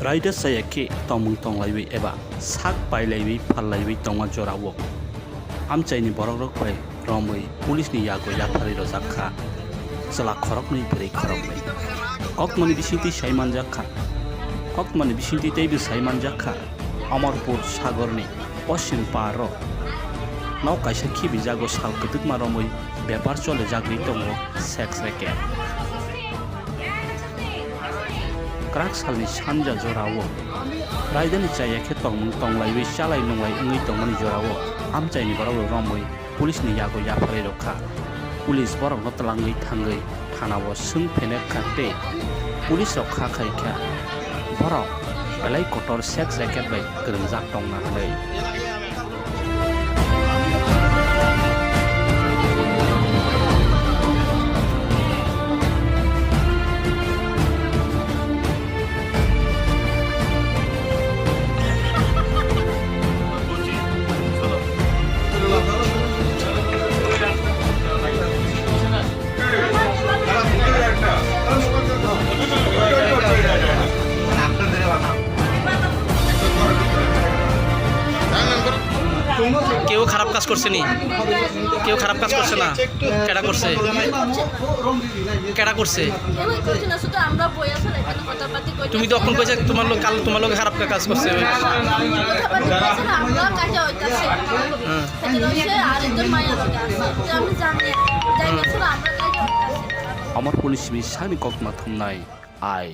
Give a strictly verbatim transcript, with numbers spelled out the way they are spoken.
Raida chaya khe tongmung tonglaiwi eba sak pailaiwi phallaiwi tongma jorao amchaini borokrok bai romwi police ni yago yapharwi rojak kha chwla khoroknwi bwrwi khoroknwi. Koktmani bisingtwi sai manjak kha, koktmani bisingtwi teibo sai manjak kha Amarpur Sagorni poschim paro nok kaisa khibijago sal kwdwkma romwi bepar cholijagwi tongo sex racket. Kwrak salni sanja jorao raidani chaya khe tongmung tonglaiwi chalai nunglai wngwi tongmani jorao amchaini borok romwi police ni yago yapharwi rwkha. Police borokno twlangwi thangwi thanao swng phenek kha tei police rok kha khai kha borok belai kotor sex racket bai kwrwngjak tongna hwnwi. কেউ খারাপ কাজ করছে নি? কেউ খারাপ কাজ করছে না? কেডা করছে? কেডা করছে? কেউই করছে না, শুধু আমরা বই আছে না, এখানে কথাবার্তা কই তুমি তো অখন কইছে তোমার লোক, কাল তোমার লোকে খারাপ কাজ করছে। কথাবার্তা কইছে না, আমরা কাজে হইতাছে। হ্যাঁ। সেটা হইছে আরেকজন মায়ের লোক আছে। যে আমি জানি, যাই না, শুধু আমরা কাজে হইতাছে। Amar Police ni sani kokma thumnai ai.